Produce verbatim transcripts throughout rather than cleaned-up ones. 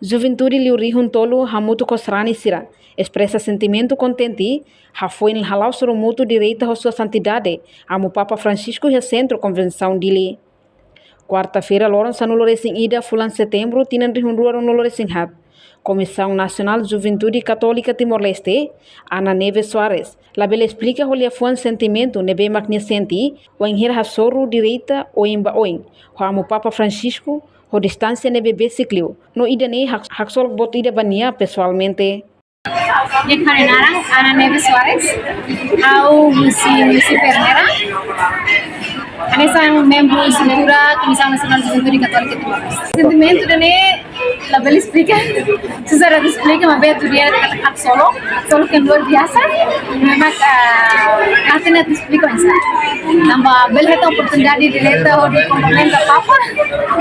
Juventude liu rihun tolu hamutuk ho sarani sira espresa sentimentu kontente, hafoin hala'o sorumutu direta ho Sua Santidade, Amu Papa Francisco iha Sentru Konvensaun Dili. Kuarta-feira, loron sanulu resin ida fulan Setembru, tinan rihun rua ruanulu resin haat, Komisaun Nasionál Juventude Katólika Timor-Leste, Ana Neves Soares, labele esplika ho liafuan sentimentu ne'ebé mak nia sente, wainhira hasoru direta oin ba oin ho Amu Papa Francisco, ho distánsia ne'ebé besik liu. No ida-ne'e hak-, haksolok boot ida ba nia pesoalmente. Nia ha'u-nia naran Ana Neves Soares, ha'u husi munisípiu Ermera. Hanesan membru estrutura Komisaun Nasionál Juventude Katólika Timor-Leste. Sentimentu ida-ne'e labele esplika, susar atu esplika, maibé atu di'ak, haksolok, haksolok yang luar biasa. Memang, ah, la hatene atu esplika oinsá. Tanba bele hetan oportunidade direta hodi kumprimenta Papa.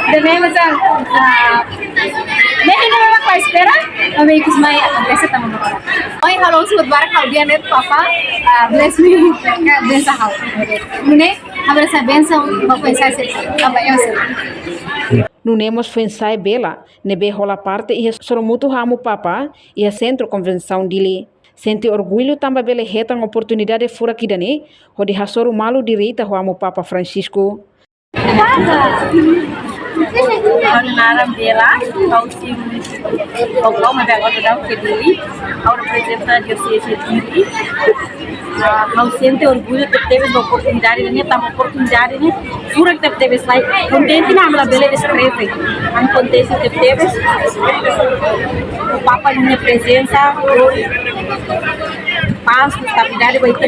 Ida-ne'e hanesan, ah, ne'e ida-ne'e mak la espera, maibé ikus mai akontese tanba Papa. Ohin ha'u la husu buat barak, ha'u dehan de'it Papa, ah, bless me, ka bensa ha'u. Nune'e, ha'u merese bensa, ba foin-sa'e, tanba eu sei. Nune'e mós foin-sa'e Bela, ne'ebé hola parte iha sorumutu ho Amu Papa iha Sentru Konvensaun Dili, sente orgullu tanba bele hetan oportunidade furak ida-ne'e hodi hasoru malu direta ho Amu Papa Francisco. Ha'u-nia naran Bela, ha'u husi munisípiu Baucau, maibé agora daudaun iha Dili. Ha'u reprezenta dioseze Dili. Ah, ha'u sente orgullu tebetebes ba oportunidade ne'e, tanba oportunidade ne'e furak tebetebes, like, kontente ne'e ami labele deskreve. Ami kontente tebetebes. Papa nia prezensa, pás, estabilidade ba ita,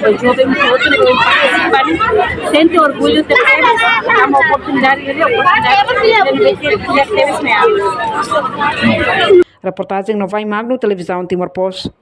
ba joven hotu ne'ebé partisipa ne'e. Sente orgullu tebetebes, tanba oportunidade ne'e, oportunidade ne'e, tebetebes ne'e. Reportajen Novai Magno, Televizaun Timor Post.